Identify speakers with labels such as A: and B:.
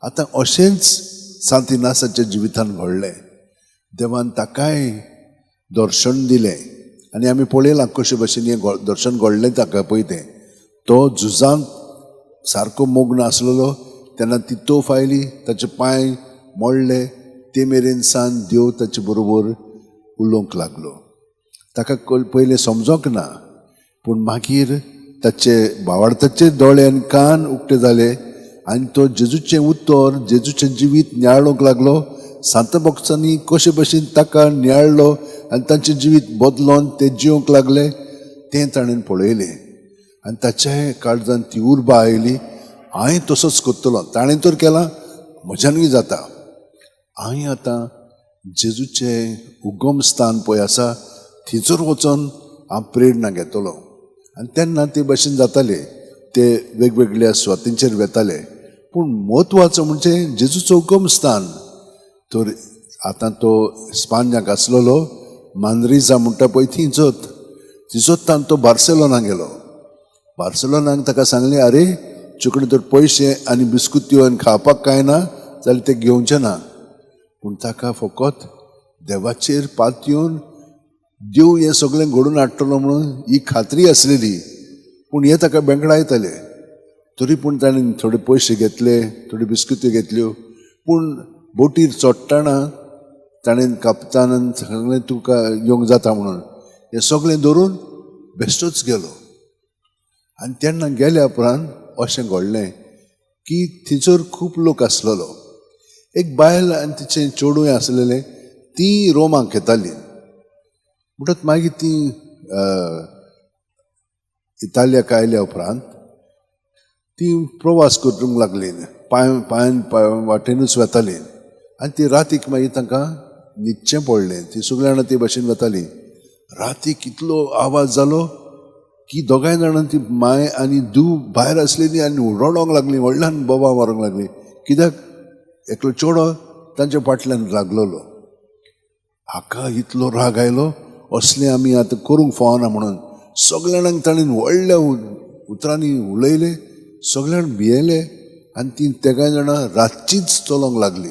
A: आतां अशेंच सांत इनासाच्या जिवितान घडलें. देवान ताकाय दर्शन दिलें आनी आमी पळयलां कशे भशेन हें दर्शन घडलें ताका. पळय तें तो झुजांत सारको मग्न आसलेलो तेन्ना ती तोफ आयली, ताचे पांय मोडले. ते मेरेन सान देव ताचे बरोबर उलोवंक लागलो. ताका पयलें समजोंक ना, पूण मागीर ताचे भावार्थाचे दोळे आनी कान उक्ते जाले आनी तो जेजूचें उतर, जेजूचें जिवीत नियाळूंक लागलो. सांत भक्तांनी कशे भशेन ताका नियाळ्ळो आनी तांचें जिवीत बदलोन ते जिवंक लागले तें ताणें पळयलें आनी ताच्या काळजान ती उर्बा आयली, हांवें तसोच करतलो, ताणें तर केलां म्हज्यानूय जाता. हांवें आतां जेजूचें उगम स्थान पळय आसा थंयसर वचोन हांव प्रेरणा घेतलो. आनी तेन्ना ते भशेन जाताले, ते वेगवेगळ्या सुवातींचेर वेताले, पूण म्हत्वाचो म्हणजे जेजूचो उगम स्थान. तर आतां तो स्पान्याक आसलेलो मांद्रिजा म्हणटा पळय थंयचोत, थंयचोत तो बार्सेलोना गेलो. बार्सेलोनाक ताका सांगलें, आरे तुजे कडेन तर पयशे आनी बिस्कुत्यो आनी खावपाक कांय ना जाल्यार ते घेवचें ना. पूण ताका फकत देवाचेर पातयेवन देव हें सगळें घडोवन हाडटलो म्हणून ही खात्री आसलेली. पूण हे ताका बेंगडायताले, तरी पूण ताणें थोडे पयशे घेतले, थोड्यो बिस्कुत्यो घेतल्यो. पूण बोटीर चडटना ताणें कापतानान सांगलें तुका येवंक जाता म्हणून, हें सगळें धरून बेश्टोच गेलो. आनी तेन्ना गेल्या उपरांत अशें घडलें की थंयसर खूब लोक आसलेलो. एक बायल आनी तिचें चेडूंय आसलेलें, ती रोमाक येताली. म्हणटच मागीर ती इतालियाक आयल्या उपरांत ती प्रवास करूंक लागली, पांय पांयान पांय वाटेनूच वेताली. आनी ती रातीक मागीर तांकां न्हिदचें पडलें. ती सगळीं जाणां ते भशेन वताली. रातीक इतलो आवाज जालो की दोगांय जाणां ती माय आनी धूव भायर आसलेली आनी रडोंक लागली, व्हडल्यान बोबा मारूंक लागली, कित्याक एकलो चेडो तांच्या फाटल्यान लागलेलो. हाका इतलो राग आयलो, असलें आमी आतां करूंक फावना म्हणून सगल्या जाणांक ताणें व्हडल्या उतरांनी उलयले. सगळे जाण भियेले आनी ती तेगांय जाणां रातचीच चलोंक लागली.